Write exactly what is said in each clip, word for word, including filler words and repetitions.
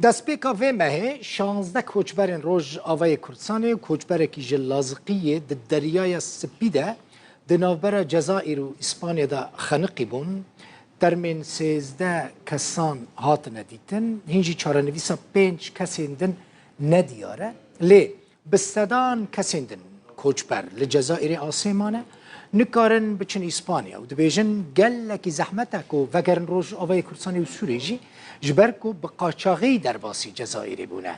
Destpêka vê mehê şazdeh koçberên Rojavayê Kurdistanê û koçberekî ji Laziqiyê di Deryaya Spî de di navbera Cezayir û Îspanya de xeniqî bûn. Termên sêzdeh kesan hatine dîtin, hîn jî çarenivîsa pênc kesên din nediyar e. Lê bi sedan kesên din koçber li Cezayirê asê mane, nikarin biçin Îspanya û dibêjin gelekî zehmet e ku vegerin Rojavayê Kurdistanê û Sûriyê jî, ji ber ku bi qaçaxî derbasî Cezayirê bûne.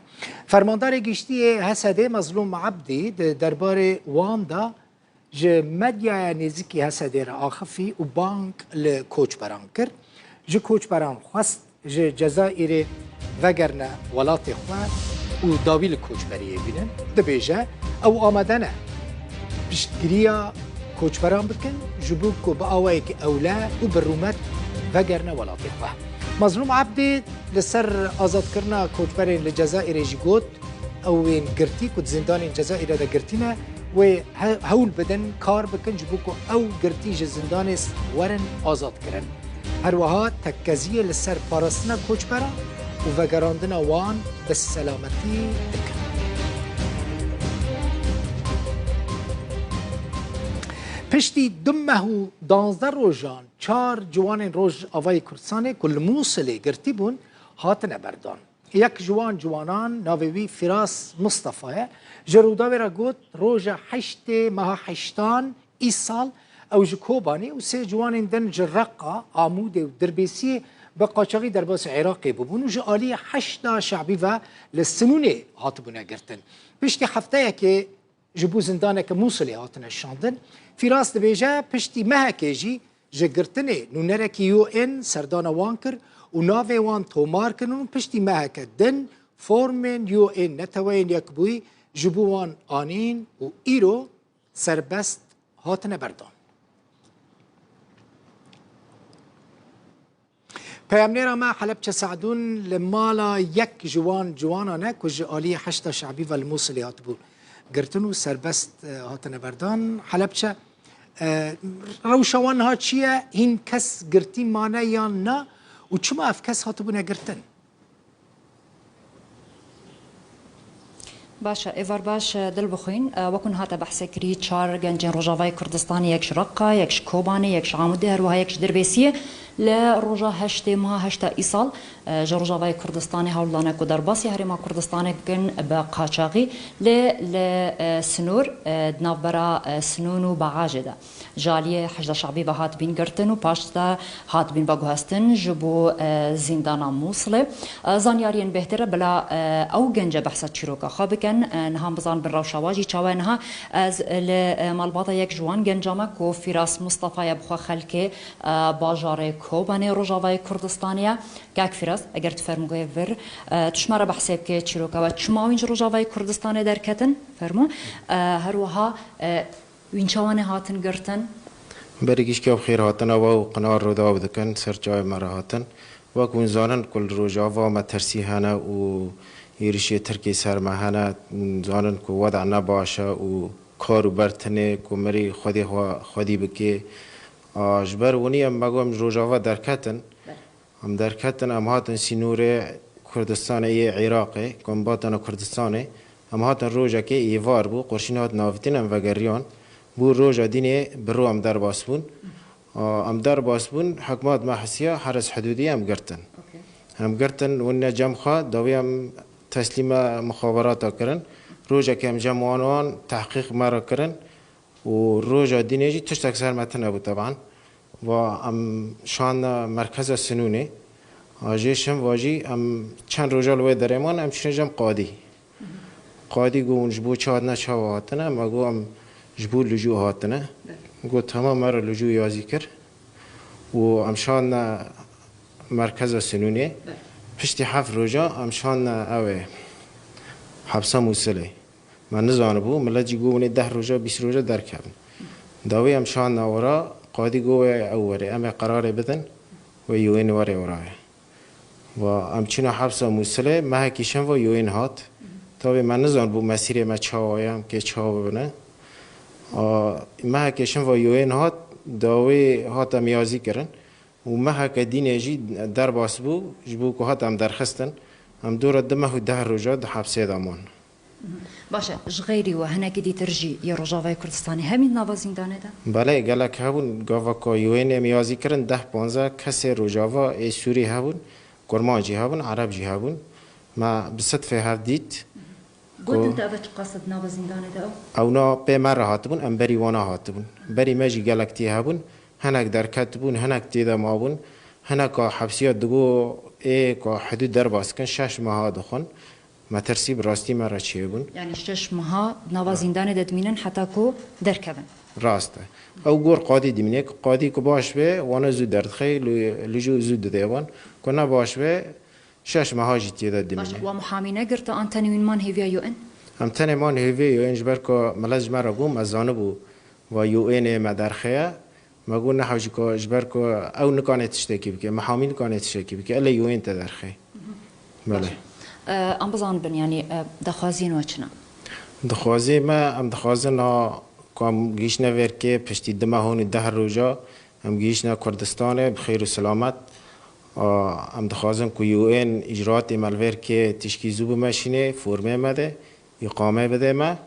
Fermandarê Giştî yê H S D'ê Mezlûm Ebdî di derbarê wan de ji medyaya nêzîkî H S D'ê re axifî û bang li koçberan kir. Ji koçberan xwest ji Cezayirê vegerine welatê xwe û dawî li koçberiyê bînin. Dibêje, ew amade ne piştgiriya koçberan bikin, ji bo ku bi awayekî ewle û bi rûmet vegerine welatê xwe. Mezlûm Ebdî li ser azadkirina koçberên li Cezayirê jî got, ew ên girtî ku di zindanên Cezayirê de girtî ne, wê he-, hewl bidin, kar bikin ji bo ku ew girtî ji zindanê s-, werin azad kirin. Her wiha tekkeziyê li ser parastina koçberan û vegerandina wan bi selametî dikin. Piştî du meh û danzdeh rojan çar ciwanên Rojavayê Kurdistanê ku li Mûsilê girtî bûn, hatine berdan. Yek ji wan ciwanan navê wî Firas Mistefa ye. Ji Rûdawê re got, roja heştê meha heştan îsal ew ji Kobanê û sê ciwanên din ji Reqa, Amûdê û Dirbêsiyê bi qaçaxî derbasî Iraqê bûbûn û ji aliyê Heşda Şebî ve li Sinûnê hatibûne girtin. Piştî hefteyekê ji bo zindaneke Mûsilê hatine şandin. Firas dibêje, piştî mehekê jî ji girtinê nûnerekî U N serdana wan kir û navê wan tomar kirin û piştî meheke din formên U N Neteweyên Yekbûyî ji bo wan anîn û îro serbest hatine berdan. Peyamnêra me Helebçe Se'dûn li mala yek ji wan ciwanan e ku ji aliyê Heşda Şebî ve li Mûsilê hatibû girtin û serbest, e, hatine berdan. Helebçe, e, rewşa wan niha çi ye? Hîn kes girtî mane yan na? Û çima ev kes hatibûne girtin? Baş e, êvar baş, e, dil bixwîn. E, wekû niha te behsê kirî, çar gencên Rojavayê Kurdistanê, yek ji Reqa, yek ji Kobanê, yek ji Amûdê, her wiha yek ji Dirbêsiyê, li roja heştê meha heşta îsal, e, ji Rojavayê Kurdistanê hewl dane ku derbasî Herêma Kurdistanê bikin bi qaçaxî, lê li, e, sinor, e, di navbera, e, Sinûn û Baxajê de. Ji aliyê Heşda Şabî ve hatibîn girtin û paş de hatibîn veguhestin ji bo, e, zîndana Mûsilê. E, zanyariyên bêhtir bila, e, ew gence behsa çîroka xwe bikin. E, niha em bizanibin rewşa wa jî çawa ye. Niha ez li, e, malbata yek ji wan genca me ku Fîras Mistefa ye bi xwe xelkê, e, bajarê Kobanê Rojavayê Kurdistanê ye. Kak Fîras, eger tu fermû goyê vir, e, tu ji me re behsê bike çîroka we. Çima wîn ji Rojavayê Kurdistanê derketin? Fermû. E, her wiha, e, Wîn çawanê hatin girtin? Berî gişkê bi xêr hatin, ew qina Rûdaw dikin, ser çavê me re hatin. Wek hûn zanin ku li Rojava metirsî hene û êrişê Tirkiyê ser me hene. Hûn zanin ku weda ne baş e û kar û ber tune ku mirî xwedî xwe xwedî bike. A, ji ber winî em me got em ji Rojava derketin. Em derketin, em hatin sînorê Kurdistanê yê Iraqê, kombatana Kurdistanê. Em hatin rojekê êvar bû, qurşîn hat navîtin, em vegeriyan. Bû roja dînê bi rû em derbas bûn. A, em derbas bûn, hikmat me hisiya, heres hidûdî em girtin. Em girtin, winne cem xwe, dawî em teslîme mixaberata kirin. Rojekê em cem wan wan, tehqîq me re kirin. Û roja dînê jî tiştek ser me tune bû teban. Va em şanne merkeza Sinûnê. A jê şin va jî em çend roja li wê derê man, em çûne cem qadî. Qadî got, hûn ji bo çi hatine, çawa hatine? Me got, em ji bo licû hatine. Got, temam, me re licû yazî kir. Û em şanne merkeza Sinûnê. Piştî heft roja em şanne ew ê hepsa Mûsilê. Me nizanibû, milet jî got, hûn ê deh roja, bîst roja derkevin. Dawî em şanne ora, qadî got, wê ew were, em ê qerarê bidin, wê U N were oraya. Va em çûne hepsa Mûsilê, mehekî şin va U N hat. Tabî me nizanibû mesîrê me çawa ye, em kê çawa bibine. A, mehekê şin va U N hat, dawî hat em yazî kirin. Û meheke dînê jî derbas bû, ji bo ku hat em derxistin. Em dûra du meh û deh roja di hepsê de man. Baş e, ji xeyrî we hinekî dîtir jî yê Rojavayê Kurdistanê hebîn nava zîndanê de? Belê, gelek hebûn. Gava ku yuênê em yazî kirin, deh panzdeh kesê Rojava ê Sûrî hebûn, Kurman jî hebûn, Ereb jî hebûn. Me bi sidfê hev dît. Gotin ku te eve çiqas di nava zîndanê de ew? Ewna pê me re hatibûn, em berî wana hatibûn. Berî me jî gelek tê hebûn. Hinek derketibûn, hinek tê de mabûn. Hineka hepsiya digo ê ku hidûd derbas dikin, şeş meha dixwin. Metirsî bi rastî me re çêbûn. Yani şeş meha nava zîndanê de dimînin heta ku derkevin. Rast e. Ew gor qadî dimîne ku qadî ku baş be, wana zû derdixe, li, li jû zû dide wan. Ku ne baş be, şeş meha jî tê de dimîne. Baş, wa muhamî negirta an tenê wîn man hêviya U N? Em tenê man hêviyê U N, ji ber ku milet ji me re got, me zanibû va U N ê me derxeye. Me got, "Neha jî ku, ji ber ku ew nikane tiştekî bike, mihamî nikane tiştekî bike, ele U N te derxê." Belê. E, em bizanibin, yani, e, daxwaziyên we çi ne? Daxwaziyê me, em dixwazin a ku em gihîştine vêrkê, piştî du mehan û deh roja, em gihîştine Kurdistanê bi xêr û selamet. A, em dixwazin ku U N îcraatê me li vêrkê tişkî zû bimeşînê, formê me de, îqame bide me.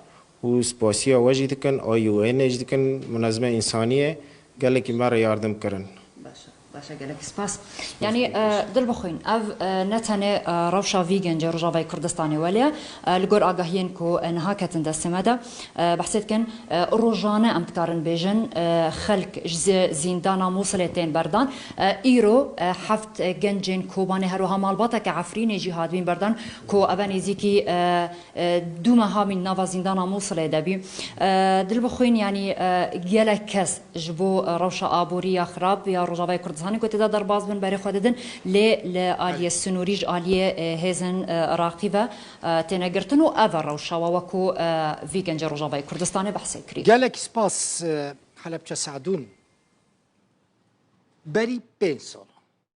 Û spasiya we jî dikin, a U N ê jî dikin, munezime însaniyê gelekî me re yardim kirin. Baş e, baş e, gelekî spas. Baş Yani, be, baş. e, dil bixwîn, ev, e, ne tenê, e, rewşa vî gencê Rojavayê Kurdistanê welê ye. E, li gor agahiyên ku, e, niha ketin destê me de, e, behsê dikin, e, rojane em dikarin bêjin, e, xelk ji zîndana Mûsilê tên berdan. E, îro, e, heft, e, gencên Kobanê, her wiha malbateke Efrînê jî hatibîn berdan ku eve nêzîkî, e, e, du meha mîn nava zîndana Mûsilê de bî. E, dil bixwîn, yanî, e, gelek kes ji bo, e, rewşa aborî ya xirab ya Rojavayê Kurdistanê ku tê de derbas bin berê xwe didin, lê li aliyê Belê. Sinûrî ji aliyê, e, hêzên, e, Iraqî ve, e, têne girtin û ev e rewşa we wekû, e, vî gencê Rojavayê Kurdistanê behsê kirî. Gelek spas, e, Helepçe Sadûn. Berî pênc sal